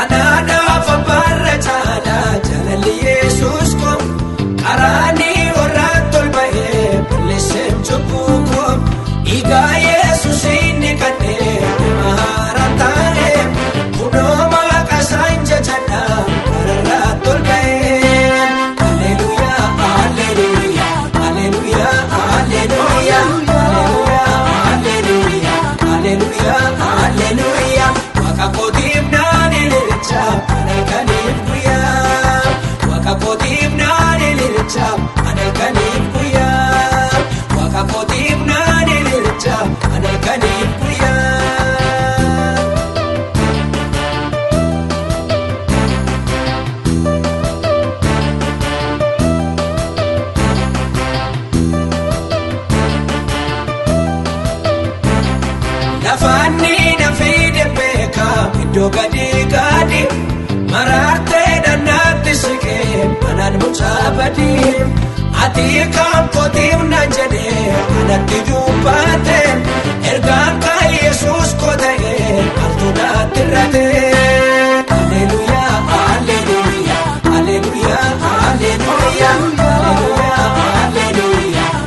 Anaadhaaf abbaarra caalaa jaalalli Yesuus koo karaanii warraan tolba'ee balleesseem cubbuu koo dhiigaa Yesuus inni kadhee nama haaraa taa'e kunoo maaqa isaan jajadhaa kararraa tolba'ee. Haleluyaa, haleluyaa, haleluyaa, haleluyaa, haleluyaa, haleluyaa, haleluyaa. Waaqa kootiif naan ililcha ana kaniif guyyaa. Waaqa kootiif naan ililcha ana kaniif guyyaa. Waaqa kootiif naan ililcha ana kaniif guyyaa. Lafaanni nafii beekaa iddoo gadi gadi maraartee dhannaatti siqee manaan mucaa badii ati kan kootiif naan jedhee anatti dubbate ergaan kan Yesuus koo ta'ee maaltu naatti irrate. Haleluyaa, haleluyaa, haleluyaa, haleluyaa, haleluyaa,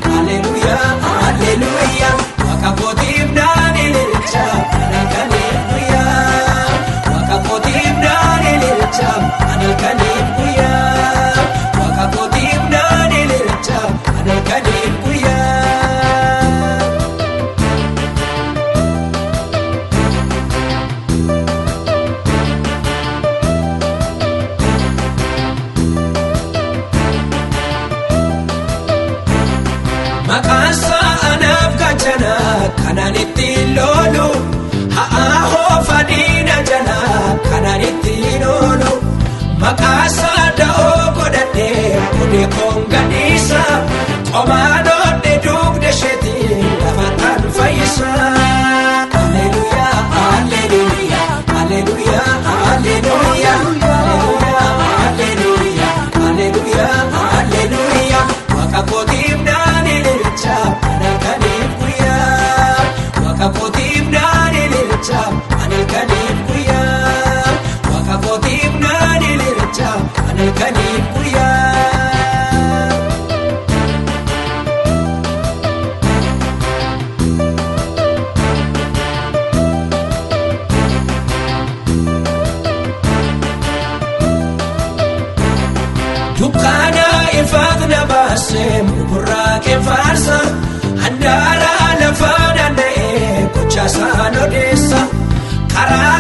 haleluyaa, haleluyaa. Waaqa kootiif naan ililcha ana kaniif guyyaa. Waaqa kootiif naan ililcha ana kaniif guyyaa. Waaqa kootiif naan ililcha ana kaniif guyyaa. Maqaan isaa anaaf gaachana kanaan ittiin loolu haa hoofa diina jala kanaan ittiin oolu maqaa isaa da'oo godhadhee odee koon gadhiisa qomaa dhoodhe dugda isheetiin lafa taan fayyisa. Haleluyaa, haleluyaa, haleluyaa, haleluyaa, haleluyaa, haleluyaa, haleluyaa. Waaqa kootiif naan ililcha ana kaniif guyyaa. Waaqa kootiif naan ililcha ana kaniif guyyaa. Waaqa kootiif naan ililcha ana kaniif guyyaa. Dukkaana ifaat na baasee gurraaqee faarsa handaara lafaa naanna'ee gocha isaan odeessa karaa.